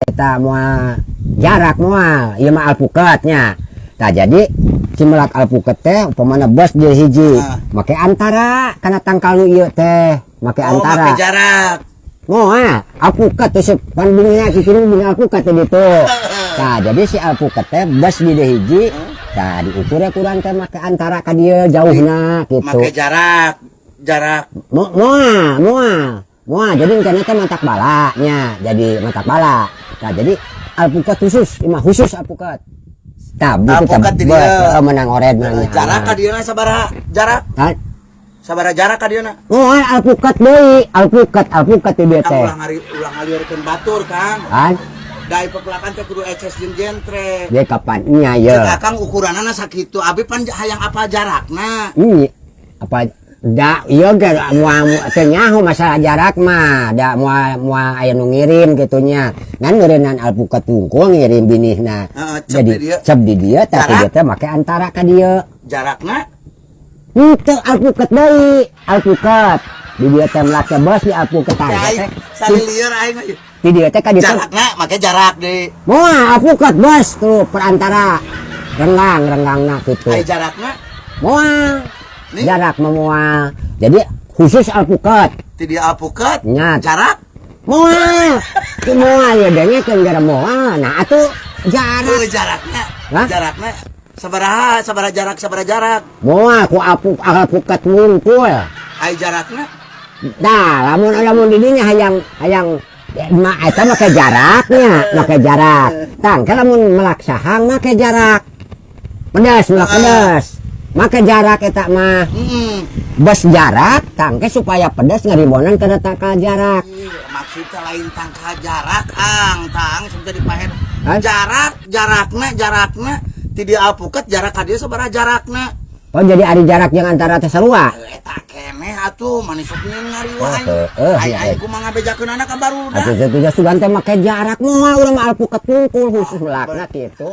Eta moal jarak, moal, ieu mah alpukatnya. Tah, jadi si melak alpukat teh upamana bos dia hiji make antara kana tangkal nu ieu teh make Oh, antara. Make jarak. Moal, alpukat teh pan bingnya kitu, bing alpukat teh gitu. Tah, jadi si alpukat teh bos di dieu hiji. Tah, diukur ya kurang teh make antara ka dieu jauhna gitu. Make jarak. Jarak. Moal, moal, moal. Jadi engkana teh matak bala nya, jadi matak bala. Nah, jadi alpukat khusus, ieu mah khusus alpukat. Tah, buku Alpukat di bos, dieu. heeh, menang ored menang. Jarak ka dieuna sabaraha? Jarak. Hah? Sabaraha jarak ka dieuna? Moal, alpukat deui, alpukat, alpukat di dieu Kang, teh. ulah ngari ulah ngaliurkeun batur, Kang. Kan? Da pepelakan teh kudu eces jeung jentre. Dia kapan nya ye. Cek Akang ukuranana sakitu, abi pan hayang apa jarakna. Ini apa da ieu ge moal teu nyaho masalah jarak mah, da moal moal aya nu ngirim kitu nya. Ngan ngeureunnan alpukat wungkul ngirim binihna. Heeh, cep Jadi di dieu. Cep di dieu, tapi Jarak? Dia teh make antara ka dieu. Jarakna? Henteu, alpukat deui, alpukat. Di dieu teh melak teh bos di alpukat teh. Aing salilieur aing mah. Di dieu teh ka dieu teh Jarakna make jarak di. Moal, alpukat bos tuh perantara. Renggang, renggangna kitu. Ai jarakna? Moal. Nih. Jarak mah moal. Jadi khusus alpukat. Ti dieu alpukat. Nya. Jarak? Moal. Itu moal ya dengekeun gara moal. Nah, atuh jarak. Heuh, jarakna. Hah? Jarakna sabaraha, sabaraha jarak, sabaraha jarak? Moal ku alpukat wungkul. Ai jarakna? Nah, lamun lamun di dinya hayang hayang ma eta make jaraknya, make jarak. Tang, lamun melak sahang make jarak. Pedas, melak pedas. Make jarak eta mah. Bos jarak, tangke supaya pedas ngaribonan kana tangkal jarak. Ih, maksudnya lain tangkal jarak, Kang, tang sampai dipahen. Hah? Jarak, jarakna, jarakna ti dieu alpukat jarak ka dieu sabaraha jarakna? Oh, jadi ari jarak yang antara teh sarua. Eta keneh atuh manis sok nyeun ngariwa Oh, aing. heeh, Aing ya, aing kumaha ngabejakeun ka barudak. Atuh teh sugan teh make jarak, moal, urang mah alpukat wungkul khusus melakna kitu.